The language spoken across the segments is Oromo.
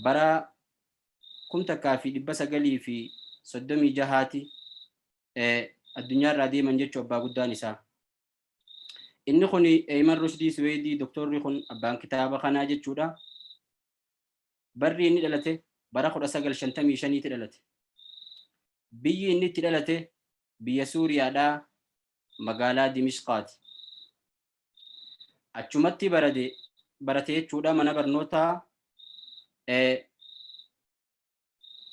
Bara 1936ti addunyaarraa deeman jechuu abbaa guddaan isaa. Inni kun Eeyman Rushdii Suweedii doktorri kun abbaan kitaaba kanaa jechuudha. Barri inni dhalate bara 1955ti dhalate. Biyyi inni itti dhalate biyya Suuriyaadhaa magaalaa Dimishqaati. Achumatti barate barate jechuudha mana barnootaa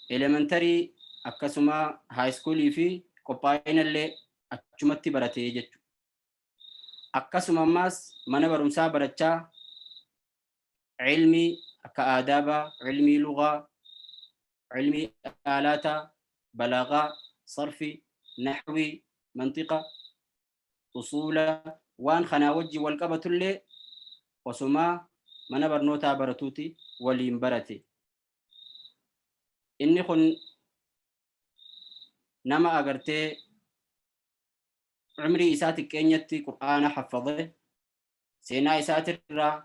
elementarii akkasuma haayiskuulii fi qophaa'inallee achumatti barate jechuudha. Akkasuma ammaas mana barumsaa barachaa ilmii akka aadaabaa, ilmii lugaa, ilmii aalaataa, balaagaa, sarfii, naxwii, manxiqa, usuula waan kanaa wajjin wal qabatullee osumaa mana barnootaa baratuuti waliin barate. Inni kun nama agartee umrii isaa xiqqeenyatti Qur'aana haffadhe seenaa isaatirraa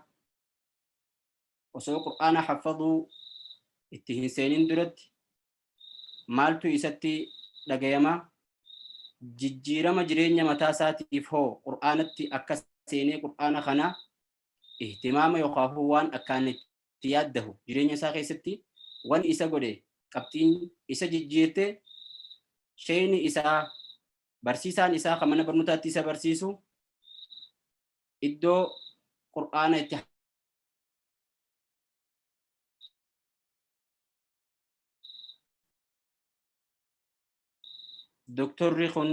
osoo Qur'aana haffaduu itti hin seenin duratti maaltu isatti dhagayama? Jijjiirama jireenya mataa isaatiif hoo Qur'aanatti akka seenee Qur'aana kana ihtimaama yookaan waan akkaan itti yaaddahu jireenya isaa keessatti wanni isa godhe qabxiin isa jijjiirte sheeyni isaa barsiisaan isaa kan mana barnootaatti isa barsiisu iddoo Qur'aana itti Doktorri kun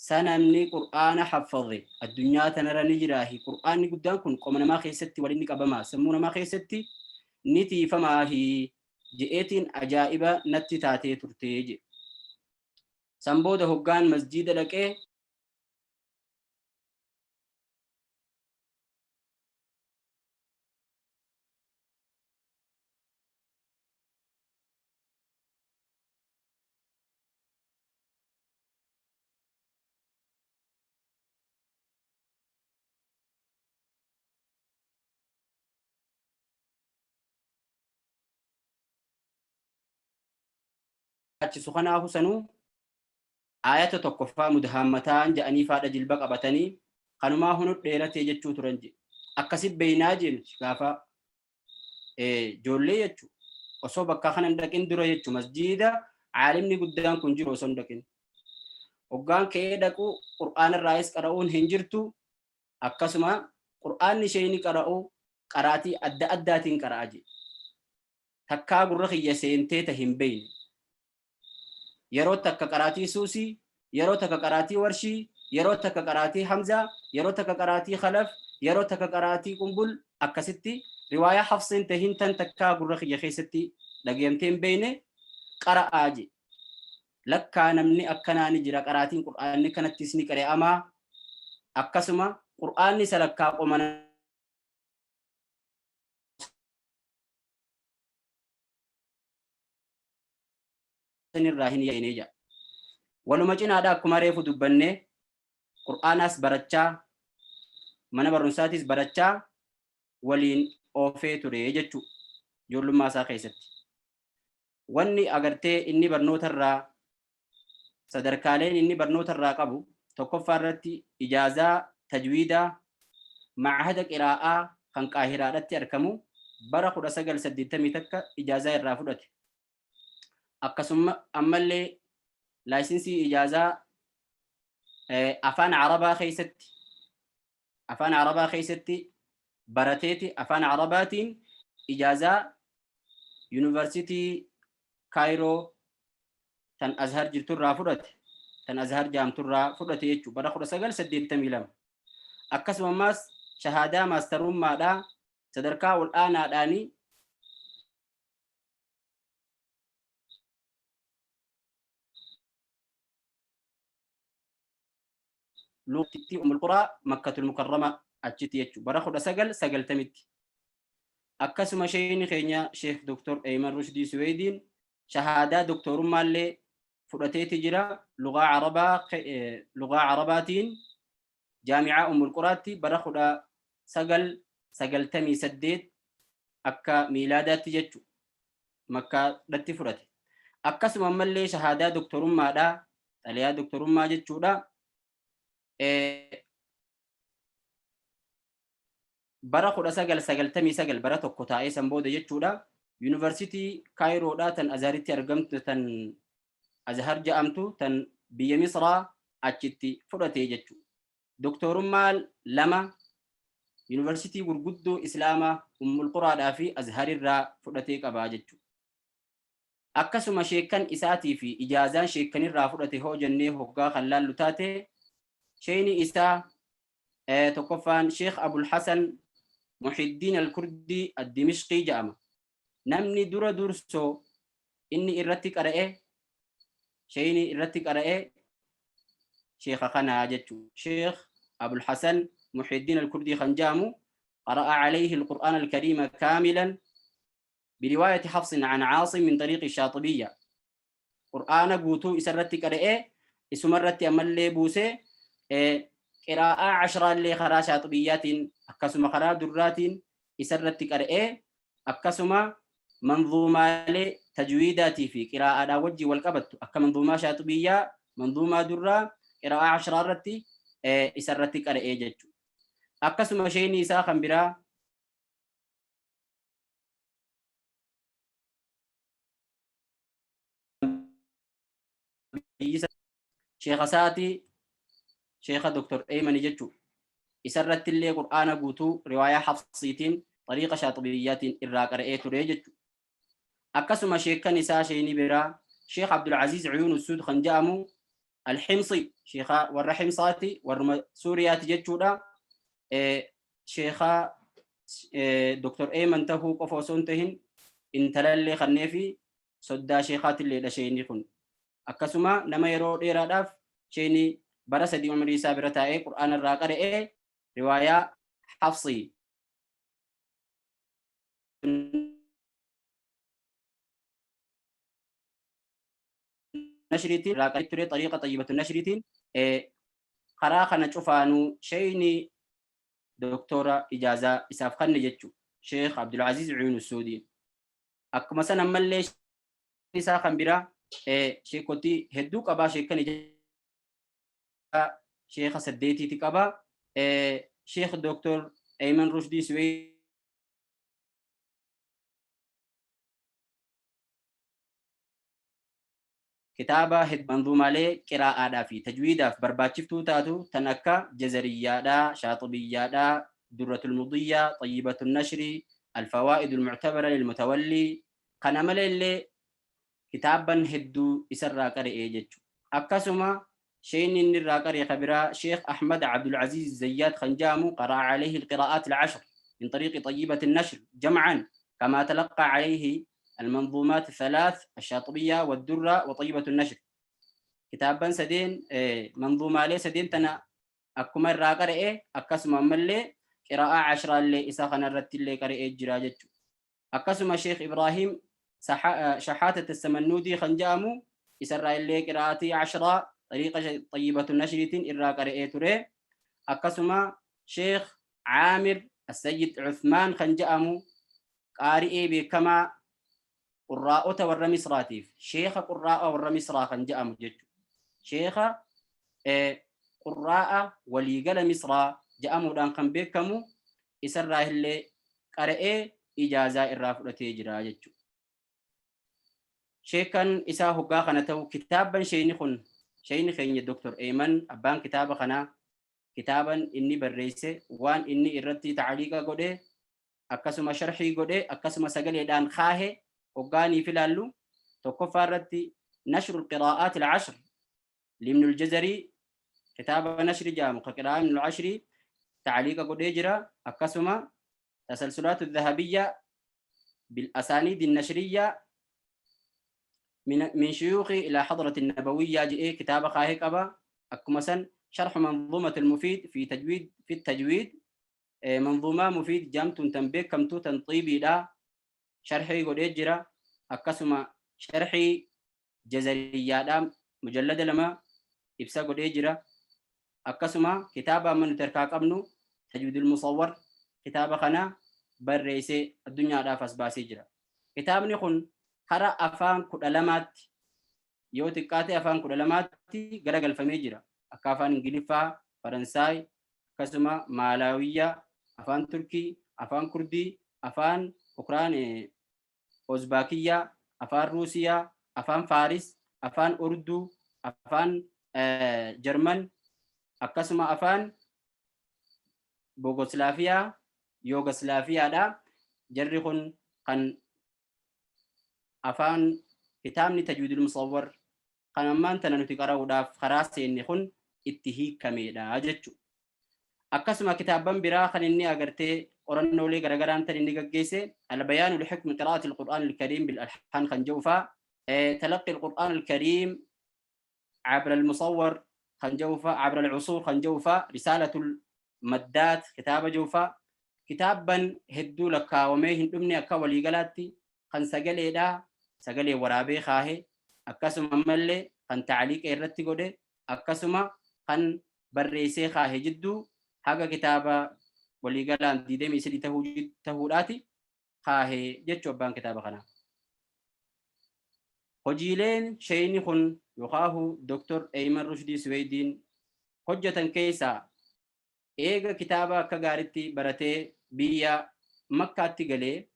sanamni Qur'aana haffadhe addunyaa tanarra ni jiraahi Qur'aanni guddaan kun qoma namaa keessatti waliin ni qabama sammuu namaa keessatti ni tiifamaahi je'eetiin ajaa'iba natti taatee turte jedhe. San booda hoggaan masjiida dhaqee achisu kanaafu sanuu aayata tokkoffaa mudhaammataan jedhanii faadha jilba qabatanii kanumaa hunu dheeratee jechuu turan jedhe. Akkasi beeynaa jee nuti gaafa ijoollee jechu osoo bakka kana hin dhaqin dura jechu masjiida caalimni guddaan kun jiru osoo hin dhaqin. Hoggaan ka'ee dhaqu qur'aana irraayis qara'uun hin jirtu akkasuma qur'aanni isheen qara'u qaraatii adda addaatiin qara'a jedhe. Takkaa gurra kiyya seentee ta hin beeyne. Yeroo takka qaraatii suusii, yeroo takka qaraatii warshii, yeroo takka qaraatii hamzaa, yeroo takka qaraatii khalaf, yeroo takka qaraatii qumbul akkasitti riwaayaa hafsiin tahin tan takkaa gurra kiyya keessatti dhagayamtee hin beeyne qara'aa je. Lakkaa namni akkanaa ni jira qaraatiin qur'aanni kanattis ni qari'amaa akkasuma qur'aanni salakkaa qoma sanirraa hin yaa'ine jedha. Waluma cinaadha akkuma reefu dubbanne Qur'aanaas barachaa mana barumsaatis barachaa waliin oofee ture jechuu ijoollummaa isaa keessatti. Wanni agartee inni barnootarraa sadarkaaleen inni barnootarraa qabu tokkoffaa irratti ijaazaa tajwiidaa ma'ahada qiraa'aa kan Qaahiraadhatti arkamu bara 1981 ijaazaa irraa fudhate. Akkasuma ammallee laayisinsii ijaazaa afaan Arabaa keessatti afaan Arabaa keessatti barateeti afaan Arabaatiin ijaazaa yuunivarsiitii Kaayiroo tan Azhar jirturraa fudhate tan Azhar jaamturraa fudhate jechuudha bara 1982. Akkasuma ammaas shahaadaa maastarummaadhaa sadarkaa ol aanaadhaanii Luuxitti Ummul Quraa Makkatul Mukarrama achitti jechuudha bara 1990tti. Akkasuma sheeyni keenya Sheekh Dr. Eyman Rushdii Suweydiin shahaadaa doktorummaallee fudhateeti jira lugaa Arabaa lugaa Arabaatiin jaami'aa Ummul Quraatti bara 1998 akka miilaadaatti jechu Makkaadhatti fudhate. Akkasuma ammallee shahaadaa doktorummaadha, xalayaa doktorummaa jechuudha. Bara 1999 bara tokko taa'ee san booda jechuudha. Yuunivarsiitii Kaayiroodhaa tan Azhaaritti argamtu, tan Azhar ja'amtu, tan biyya Misraa achitti fudhate jechuudha. Doktorummaa lama yuunivarsiitii gurguddoo Islaamaa Ummul Quraadhaa fi Azharirraa fudhatee qabaa jechuudha. Akkasuma sheekkan isaatii fi ijaazaan sheekkanirraa fudhate hoo jennee hoggaa kan laallu taate, sheeyni isaa tokkoffaan Sheekh Abul Hasan Muhiddiin Al-Kurdii Ad-Dimishqii jedhama. Namni dura dursoo inni irratti qara'e, sheeyni irratti qara'e sheekha kanaa jechuudha. Sheekh Abul Hasan Muhiddiin Al-Kurdii kan jedhamu qara'a alayhi al-Qur'aan al-Kariima kaamilan biriwaayati Hafsin an Caasim min tariiqi Shaaxibiyya. Qur'aana guutuu isarratti qara'ee, isumarratti ammallee buusee, qiraa'aa ashraallee karaa Shaaxibiyyaatiin akkasuma karaa durraatiin isarratti qara'ee, akkasuma manzuumaalee tajwiidaatii fi qiraa'aadhaan wajjin wal qabattu akka manzuumaa Shaaxibiyyaa, manzuumaa durraa, qiraa'aa ashraa irratti isarratti qara'ee jechuudha. Akkasuma sheeyni isaa kan biraa sheekha isaati, sheekha Dr. Eymani jechuudha. Isarratti illee Qur'aana guutuu riwaayaa Hafsiitiin xariiqa Shaaxibiyyaatiin irraa qara'ee ture jechuudha. Akkasuma sheekkan isaa sheeyni biraa Sheekh Abdulaziz Uyuun Suud kan jedhamu Alhimsi, sheekha warra Himsaati, warruma Suuriyaati jechuudha. Sheekha Dr. Eyman tahuu qofa osoo hin tahin intalallee kanneefi soddaa sheekhaatilleedha sheeyni kun. Akkasuma nama yeroo dheeraadhaaf sheeyni bara 3 umrii isaa bira taa'ee Qur'aana irraa qara'ee riwaayaa Hafsii nashriitiin irraa qara'ee ture, xariiqa xayyibatu nashriitiin. Karaa kana cufaanuu sheeyni doktora ijaazaa isaaf kanne jechu Sheekh Abdulaziz Uyuun Suudiin. Akkuma san ammallee isaa kan biraa sheekotii hedduu qabaa, sheekkan sheeka saddeetiiti qaba. Sheekh Doktor Ayman Rushdii Suwee kitaaba manzuumaalee qiraa'aadhaa fi tajwiidaaf barbaachiftuu taatu tan akka Jazariyyaadhaa, Shaaxibiyyaadhaa, Durratul Mudiyyaa, Xayyibatun Nashrii, Alfawaa'idul Muctabara lilmutawallii, kana malee illee kitaabban hedduu isarraa qara'ee jechu. Akkasuma sheeyni inni irraa qara'e ka biraa Sheekh Ahmad Abdulaziz Zayyaad kan jedhamu qara'a alayhi alqiraa'aat al-ashr min tariiqi Xayyibati Nashr jam'an kamaa talaqqaa alayhi المنظومات الثلاث الشاطبية والدرة وطيبة النشر. Kitaabban sadeen, manzuumaalee sadeen tana akkuma irraa qara'e, akkasuma ammallee qiraa'aa ashraallee isa kanarratti illee qara'ee jira jechuudha. Akkasuma Sheekh Ibraahim Shahaata Tassamannuudii kan jedhamu isarraa illee qiraa'atii ashraa xariiqa Xayyibatu Nashriitiin irraa qara'ee ture. Akkasuma Sheekh Caamir Assayyid Uthmaan kan jedhamu qaari'ee beekamaa qurraa'ota warra Misraatiif sheekha qurraa'a warra Misraa kan jedhamu jechuudha. Sheekha qurraa'a waliigala Misraa jedhamuudhaan kan beekamu isarraa illee qara'ee ijaazaa irraa fudhatee jira jechuudha. Sheekan isaa hoggaa kana ta'u, kitaabban sheeyni kun, sheeyni keenya Dr. Eeman abbaan kitaaba kanaa, kitaaban inni barreesse, waan inni irratti ta'aliiqa godhe, akkasuma sharhii godhe, akkasuma sagaleedhaan kaahe hoggaaniif ilaallu, tokkoffaa irratti Nashrul Qiraa'aat al-Ashr Libnul Jazarii, kitaaba nashri jedhamu ka qiraa'aa Ibnul Ashrii ta'aliiqa godhee jira. Akkasuma Tasalsulaatu Dhahabiyya bil Asaaniidi Nashriyya min shuyuukhi ila hadrati nabawiyyaa jedhee kitaaba kaahee qaba. Akkuma san Sharhu Manzuumatul Mufiid fi tajwiid fi tajwiid, manzuumaa Mufiid jedhamtuun tan beekamtu tan xiibiidha sharhii godhee jira. Akkasuma sharhii Jazariyyaadha mujallada 2 ibsa godhee jira. Akkasuma kitaaba amma nuti harkaa qabnu Tajwiidul Musawwar kitaaba kana barreessee addunyaadhaaf as baasee jira. Kitaabni kun kara afaan 12tti, yoo xiqqaate afaan 12tti garagalfamee jira. Akka afaan Ingiliffaa, Faransaay, akkasuma Maalaawiyyaa, afaan Turkii, afaan Kurdii, afaan Ukraan, Ozbaakiyyaa, afaan Ruusiyaa, afaan Faaris, afaan Urduu, afaan Jarman, akkasuma afaan Bogoslaafiyaa, Yoogoslaafiyaadha. Jarri kun kan afaan kitaabni Tajwiidul Musawwar kan ammaan tana nuti qara'uudhaaf karaa seenne kun itti hiikameedha jechuudha. Akkasuma kitaabban biraa kan inni agartee qorannoolee garagaraan tan inni gaggeesse, Albayaanu lixukmi qiraa'ati alqur'aan alkariim bil alhaan kan jedhu faa, talaqqi alqur'aan alkariim cabra almusawwar kan jedhu faa, cabra alcusuur kan jedhu faa, risaalatul maddaat kitaaba jedhu faa, kitaabban hedduu lakkaawamee hin dhumne akka waliigalaatti kan sagaleedha, sagalee waraabee kaahe, akkasuma ammallee kan tacliiqa irratti godhe, akkasuma kan barreessee kaahe jidduu haga kitaaba waliigalaan 23 tahuudhaati kaahe jechuu abbaan kitaaba kanaa. Hojiileen sheeyni kun yookaahu Dr. Eyman Rushdii Suweydiin hojjetan keessaa, eega kitaaba akka gaaritti baratee biyya Makkaatti galee,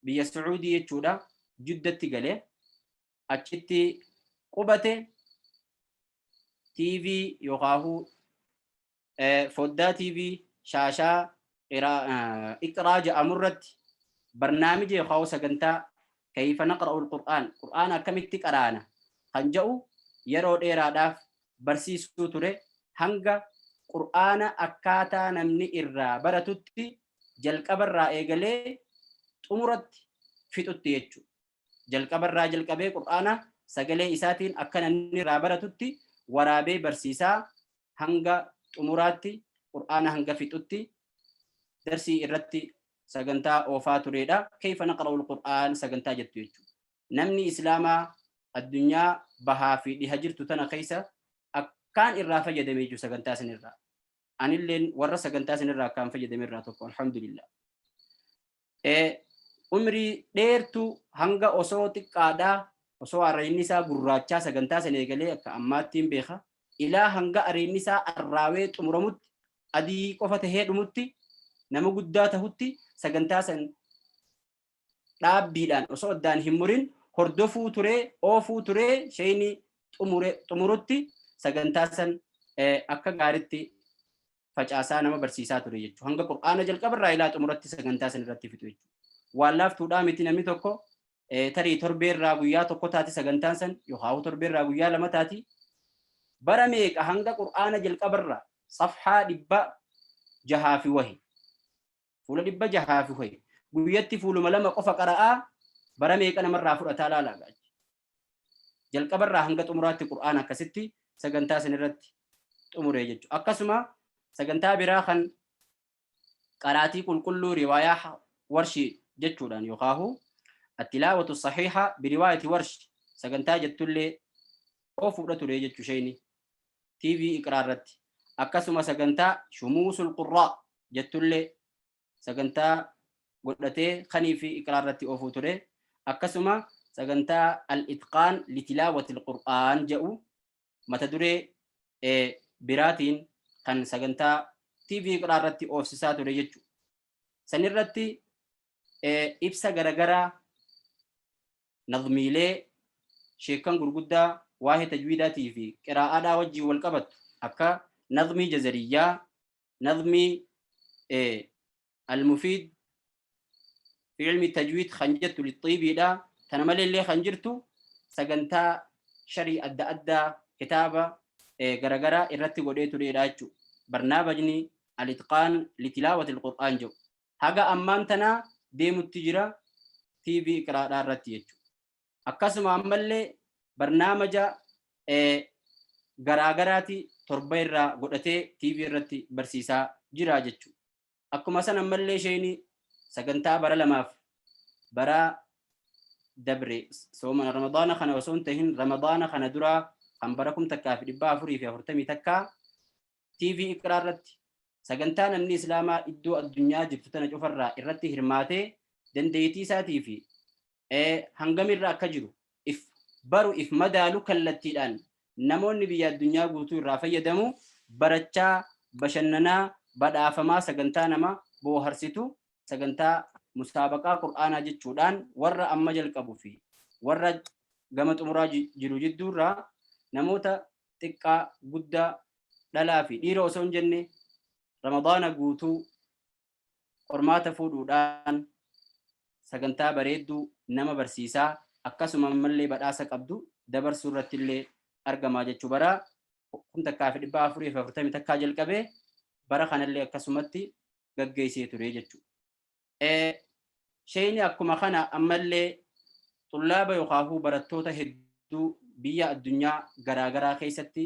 biyya Sucuudii jechuudha, Juddatti galee achitti qubate, TV yookaahu foddaa TV shaashaa Iqraa jedhamurratti barnaamija yookaahu sagantaa kayfa naqra'u alqur'aan, qur'aana akkamitti qaraana kan jedhu yeroo dheeraadhaaf barsiisuu ture, hanga qur'aana akkaataa namni irraa baratutti jalqabarraa eegalee xumuratti fixutti jechuudha. Jalqabarraa jalqabee qur'aana sagalee isaatiin akka namni irraa baratutti waraabee barsiisaa hanga xumuraatti, qur'aana hanga fixutti darsii irratti sagantaa oofaa turedha. Kayfa naqra'ul qur'aan sagantaa jettu jechuudha. Namni Islaamaa addunyaa bahaa fi dhiha jirtu tana keessa akkaan irraa fayyadame jechuudha sagantaa sanirraa. Anilleen warra sagantaa sanirraa akkaan fayyadame irraa tokko, alhamdulillah. Umrii dheertuu hanga osoo xiqqaadhaa, osoo areedni isaa gurraachaa sagantaa sana eegalee akka ammaatti hin beeka. Ilaa hanga areedni isaa arraawee xumuramutti, adii qofa tahee dhumutti, nama guddaa tahutti sagantaa san dhaabbiidhaan osoo addaan hin murin hordofuu turee, oofuu turee, sheeyni xumurutti sagantaa san akka gaaritti facaasaa nama barsiisaa ture jechuudha. Hanga qur'aana jalqabarraa ilaa xumuratti sagantaa san irratti fixu jechuudha. Waan laaftuudhaa miti. Namni tokko tarii torbeerraa guyyaa tokko taati sagantaan san, yookaan torbeerraa guyyaa lama taati. Bara meeqa hanga qur'aana jalqabarraa safhaa 600 fi wahi, fuula 600 fi wahi, guyyatti fuuluma lama qofa qara'aa bara meeqa namarraa fudhataa laalaa gaachi. Jalqabarraa hanga xumuraatti qur'aana akkasitti sagantaa san irratti xumure jechuudha. Akkasuma sagantaa biraa kan qaraatii qulqulluu riwaayaa Warshii jechuudhaan, yookaahu attilaawatu sahiiha biriwaayati Warshi sagantaa jettullee oofuudha ture jechuu sheeyni TV Iqraa irratti. Akkasuma sagantaa Shumuusul Qurraa jettullee sagantaa godhatee kanii fi Iqraa irratti oofuu ture. Akkasuma sagantaa al-itqaan litilaawatil qur'aan jedhu mata duree biraatiin kan sagantaa TV Iqraa irratti oofsisaa ture jechuudha. Sanirratti ibsa garagaraa, nazmiilee sheekkan gurguddaa waa'ee tajwiidaatii fi qiraa'aadhaa wajjin wal qabattu, akka nazmii Jazariyyaa, nazmii Almufiid fi ilmi tajwiid kan jettu lixxiibiidha. Tana maleellee kan jirtu sagantaa sharii adda addaa kitaaba garagaraa irratti godhee tureedha jechuudha. Barnaamajni al-itqaan litilaawati al-Qur'aan jedhu haga ammaan tanaa deemutti jira TV Iqraadhaa irratti jechuudha. Akkasuma ammallee barnaamaja garaagaraati torba irraa godhatee TV irratti barsiisaa jira jechuudha. Akkuma san ammallee isheen sagantaa bara lamaaf bara dabre, soomana Ramadaana kana osoo hin tahin Ramadaana kana duraa, kan bara 1441 TV Iqraa irratti Sagantaa namni Islaamaa iddoo addunyaa jirtu tana cufarraa irratti hirmaatee dandeettii isaatii fi hangamirra akka jiru if baru, if madaalu, kallattiidhaan namoonni biyya addunyaa guutuu irraa fayyadamu, barachaa, bashannanaa, badhaafamaa, sagantaa nama booharsitu, sagantaa musaabaqaa Qur'aanaa jechuudhaan warra amma jalqabu fi warra gama xumuraa jiru jidduurraa namoota xiqqaa, guddaa, dhalaa fi dhiira osoo hin jenne Ramadaana guutuu qormaata fuudhuudhaan sagantaa bareedduu nama barsiisaa, akkasuma ammallee badhaasa qabdu dabarsuu irratti illee argamaa jechuu. Bara 1441 jalqabee bara kanallee akkasumatti gaggeessee ture jechuudha. Sheeyni akkuma kana ammallee xullaaba yookaahuu barattoota hedduu biyya addunyaa garaagaraa keessatti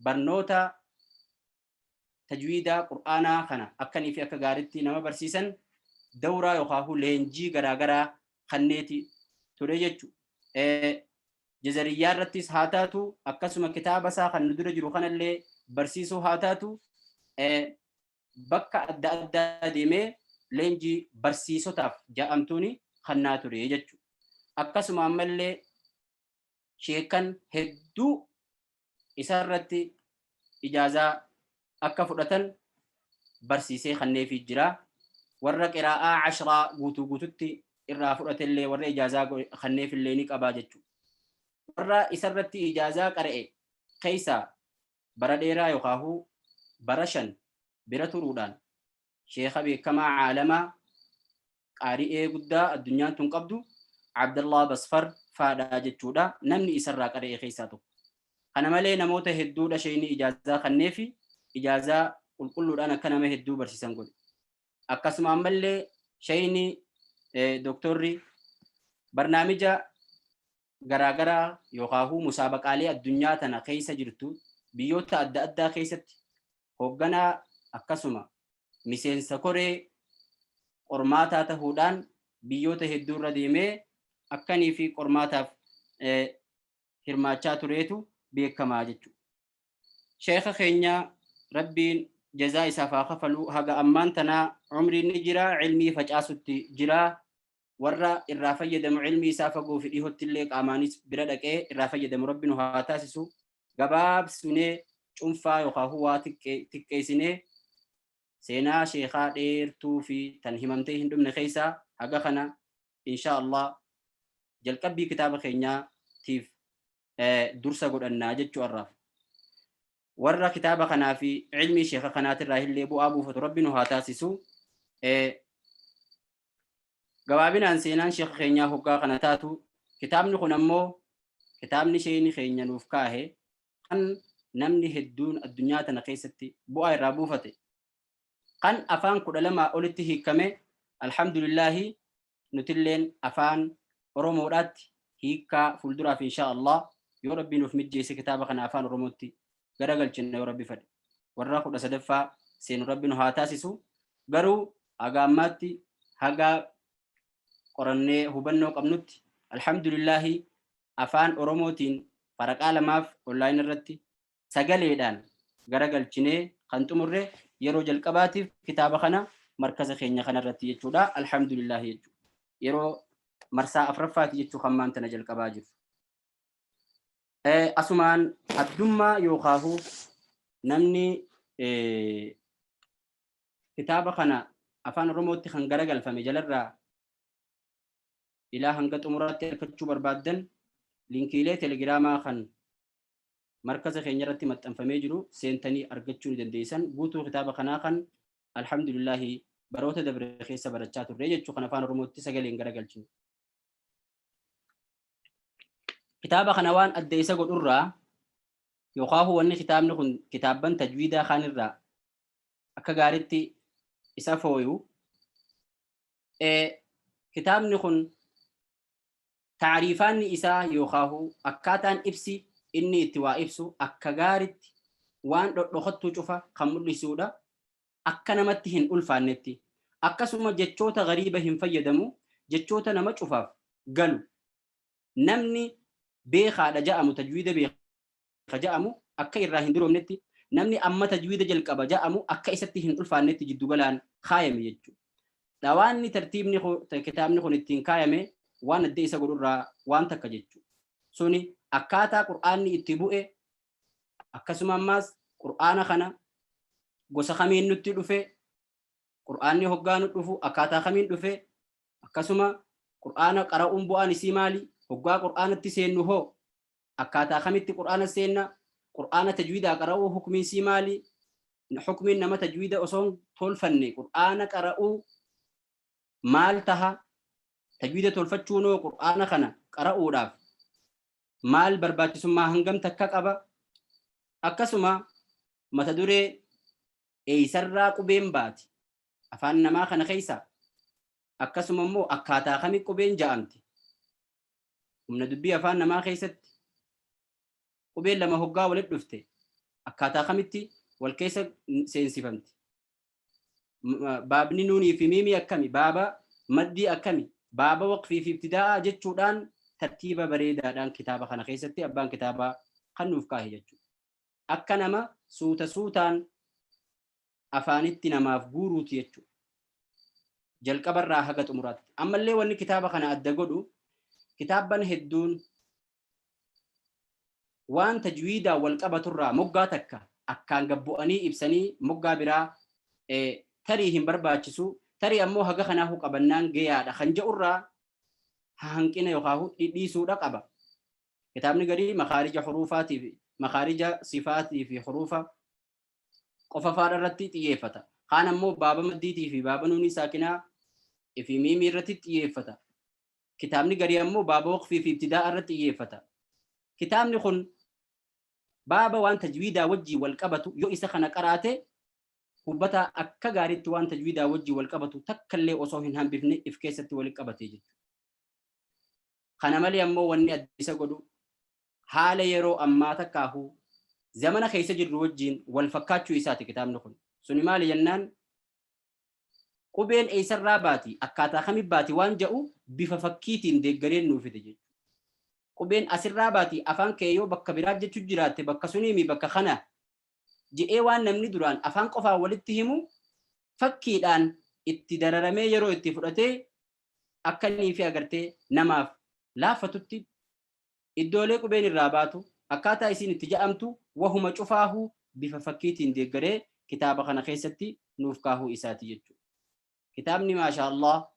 barnoota tajwiidaa Qur'aanaa kana akkanii fi akka gaaritti nama barsiisan dawraa yookaahuu leenjii garaagaraa kanneeti ture jechuudha. Jazariyyaa irrattis haa taatu, akkasuma kitaaba isaa kan nu dura jiru kanallee barsiisuu haa taatu, bakka adda addaa deemee leenjii barsiisotaaf ja'amtuuni kannaa ture jechuudha. Akkasuma ammallee sheekan hedduu isarratti ijaazaa akka fudhatan barsiisee kanneefii jira. Warra qiraa'aa ashraa guutuu guututti irraa fudhatellee, warra ijaazaa kanneefillee ni qabaa jechuudha. Warra isarratti ijaazaa qara'e keessaa bara dheeraa yookaahuu bara 5 bira turuudhaan sheeka beekamaa caalamaa qaari'ee guddaa addunyaan tun qabdu Abdallaa Basfar faadhaa jechuudha. Namni isarraa qara'e keessaa tokko. Kana malee namoota hedduudha sheeyni ijaazaa kanneefi ijaazaa qulqulluudhaan akka nama hedduu barsiisan godhe. Akkasuma ammallee sheeyni doktorri barnaamija garaagaraa yookaahuu musaabaqaalee addunyaa tana keessa jirtu biyyoota adda addaa keessatti hoogganaa akkasuma miseensa koree qormaataa tahuudhaan biyyoota hedduu irra deemee akkanii fi qormaataaf hirmaachaa tureetu beekamaa jechuudha. Sheekha keenya Rabbiin jazaa isaaf haa kafalu. Haga ammaan tanaa umriin ni jira, ilmii facaasutti jira. Warra irraa fayyadamu, ilmii isaa fagoo fi dhihootti illee qaamaanis bira dhaqee irraa fayyadamu Rabbi nu haa taasisu. Gabaabsinee cunfaa yookaan waa xiqqeessinee seenaa sheekaa dheertuu fi tan himamtee hin dhumne keessaa haga kana insha Allah jalqabbii kitaaba keenyaatiif dursa godhannaa jechuu har'aaf. Warra kitaaba kanaa fi ilmii sheeka kanaatirraa illee bu'aa buufatu Rabbi nu haa taasisu. Gabaabinaan seenaan sheeka keenyaa hoggaa kana taatu, kitaabni kun ammoo kitaabni sheeyni keenya nuuf kaahe kan namni hedduun addunyaa tana keessatti bu'aa irraa buufate, kan afaan 12 olitti hiikkame, alhamdulillaahi nutilleen afaan Oromoodhaatti hiikkaa fuulduraaf inshaa Allah yoo Rabbi nuuf mijjeesse kitaaba kana afaan Oromootti garagalchina yoo Rabbi fedhe. Warra 13ffaa seenu Rabbi nu haa taasisu. Garuu haga ammaatti, haga qorannee hubannoo qabnutti, alhamdulillaahi afaan Oromootiin faraqaa lamaaf online irratti sagaleedhaan garagalchinee kan xumurre yeroo jalqabaatiif kitaaba kana markaza keenya kanarratti jechuudha. Alhamdulillaahi jechuudha. Yeroo marsaa afraffaati jechuu kan maantana jalqabaa jiru. Asumaan addummaa yookaahu namni kitaaba kana afaan Oromootti kan garagalfame jalarraa ilaa hanga xumuraatti argachuu barbaaddan, linkiilee telegiraamaa kan markaza keenya irratti maxxanfamee jiru seentanii argachuu ni dandeessan. Guutuu kitaaba kanaa kan alhamdulillahi baroota dabre keessa barachaa turre jechuu kan afaan Oromootti sagaleen garagalchine. Kitaaba kana waan adda isa godhurraa yookaan wanni kitaabni kun kitaabban tajwiidaa kaanirraa akka gaaritti isa fooyu, kitaabni kun taariifaanni isaa yookaan akkaataan ibsi inni itti waa ibsu akka gaaritti waan dhodhokattuu cufa kan mul'isuudha. Akka namatti hin ulfaannetti. Akkasuma jechoota gariiba hin fayyadamu, jechoota nama cufaaf galu. Namni beekaadha ja'amu, tajwiida beeka ja'amu akka irraa hin duroomnetti, Namni amma tajwiida jalqaba ja'amu akka isatti hin ulfaannetti jiddu galaan kaayame jechuudha. Dhawaanni tartiibni kitaabni kun ittiin kaayame waan adda isa godhurraa waan takka jechuudha. Suni akkaataa Qur'aanni itti bu'e, akkasuma ammaas Qur'aana kana gosa kamiin nutti dhufe, Qur'aanni hoggaa nu dhufu akkaataa kamiin dhufe, akkasuma Qur'aana qara'uun bu'aan isii maali, hoggaa Qur'aanatti seennu hoo akkaataa kamitti Qur'aana seenna, Qur'aana tajwiidaa qara'uu hukmiin isii maali, hukmiin nama tajwiida osoo hin tolfanne Qur'aana qara'uu maal taha, tajwiida tolfachuunoo Qur'aana kana qara'uudhaaf maal barbaachisummaa hangam takka qaba, akkasuma mata duree eeysarraa qubeen baati afaan namaa kana keessa, akkasuma immoo akkaataa kami qubeen ja'amti. Humna dubbii afaan namaa keessatti qubeen lama hoggaa walitti dhufte akkaataa kamitti wal keessa seensifamti. Baabni nuunii fi miimii akkami, baaba maddii akkami, baaba waqfii fi ibtidaa'aa jechuudhaan tartiiba bareedaadhaan kitaaba kana keessatti abbaan kitaabaa kan nuuf kaahe jechuudha. Akka nama suuta suutaan afaanitti namaaf guuruuti jechuudha. Jalqabarraa haga xumuraatti. Ammallee wanni kitaaba kana adda godhu, kitaabban hedduun waan tajwiidaan wal qabaturraa moggaa takka akkaan gabbu'anii ibsanii moggaa biraa tarii hin barbaachisu, tarii ammoo haga kanaahu qabannaan gayaadha kan jedhurraa hanqina yookaan dhidhiisuudha qaba. Kitaabni garii makaarija huruufaatii fi makaarija sifaatii fi huruufa qofa faadha irratti xiyyeeffata. Kaan ammoo baaba maddiitii fi baaba nuunii saakinaa fi miimii irratti xiyyeeffata. Kitaabni garii ammoo baaba waqfii fi ibtidaa irratti xiyyeeffata. Kitaabni kun baaba waan tajwiidaa wajjii wal qabatu yoo isa kana qaraate, hubataa akka gaariitti waan tajwiidaa wajjii wal qabatu takkallee osoo hin hambifne if keessatti walitti qabate jechuudha. Kana malee ammoo wanni adda isa godhu haala yeroo ammaa takkaahuu zamana keessa jirru wajjiin wal fakkaachuu isaati kitaabni kun. Suni maali jennaan, qubeen eessarraa baati, akkaataa kami baati waan jedhu bifa fakkiitiin deeggareen nuu fide jechuudha. Qubeen asirraa baati, afaan kee yoo bakka biraa jechu jiraatte bakka suniimi bakka kana jedhee waan namni duraan afaan qofaan walitti himu fakkiidhaan itti dararamee yeroo itti fudhatee akka inni fi agartee namaaf laaffatutti iddoolee qubeen irraa baatu, akkaataa isiin itti ja'amtu, wahuma cufaahuu bifa fakkiitiin deeggaree kitaaba kana keessatti nuuf kaahuu isaati jechuudha. Kitaabni maasha Allah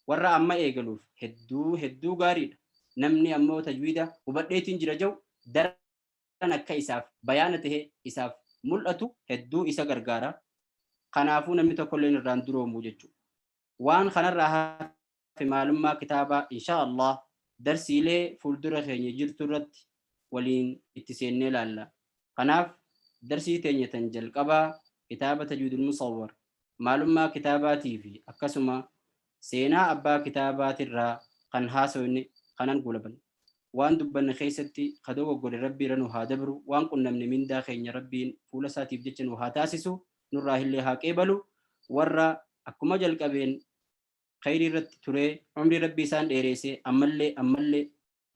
warra amma eegaluuf hedduu hedduu gaariidha. Namni ammoo tajwiida hubadheetiin jira jedhu daran akka isaaf bayaana tahe isaaf mul'atu hedduu isa gargaara. Kanaafuu namni tokkolleen irraan duroomu jechuudha. Waan kanarraa hafe maalummaa kitaabaa insha Allah darsiilee fuuldura keenya jirtu irratti waliin itti seennee ilaalla. Kanaaf darsii teenya tan jalqabaa kitaaba Tajwiidul Musawwar maalummaa kitaabaatii fi akkasuma seenaa abbaa kitaabaatirraa kan haasofne kanan goolaban. Waan dubbanne keessatti ka dogoggore Rabbi irra nu haa dabru, waan qunnamne mindaa keenya Rabbiin fuula isaatiif jecha nu haa taasisu, nurraa illee haa qeebalu. Warra akkuma jalqabeen khayrii irratti turee umrii Rabbi isaan dheereessee ammallee ammallee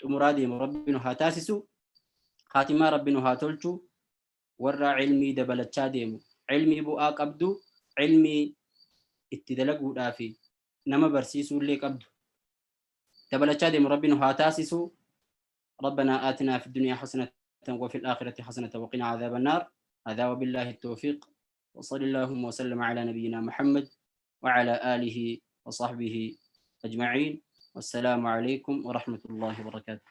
xumuraa deemu Rabbi nu haa taasisu. Haatimaa Rabbi nu haa tolchu. Warra ilmii dabalachaa deemu, ilmii bu'aa qabdu, ilmii itti dalaguudhaa fi nama barsiisuullee qabdu dabalachaa deemu Rabbi nu haa taasisu. ربنا آتنا في الدنيا حسنة وفي الآخرة حسنة وقنا عذاب النار. هذا وبالله التوفيق، وصلى اللهم وسلم على نبينا محمد وعلى آله وصحبه أجمعين، والسلام عليكم ورحمة الله وبركاته.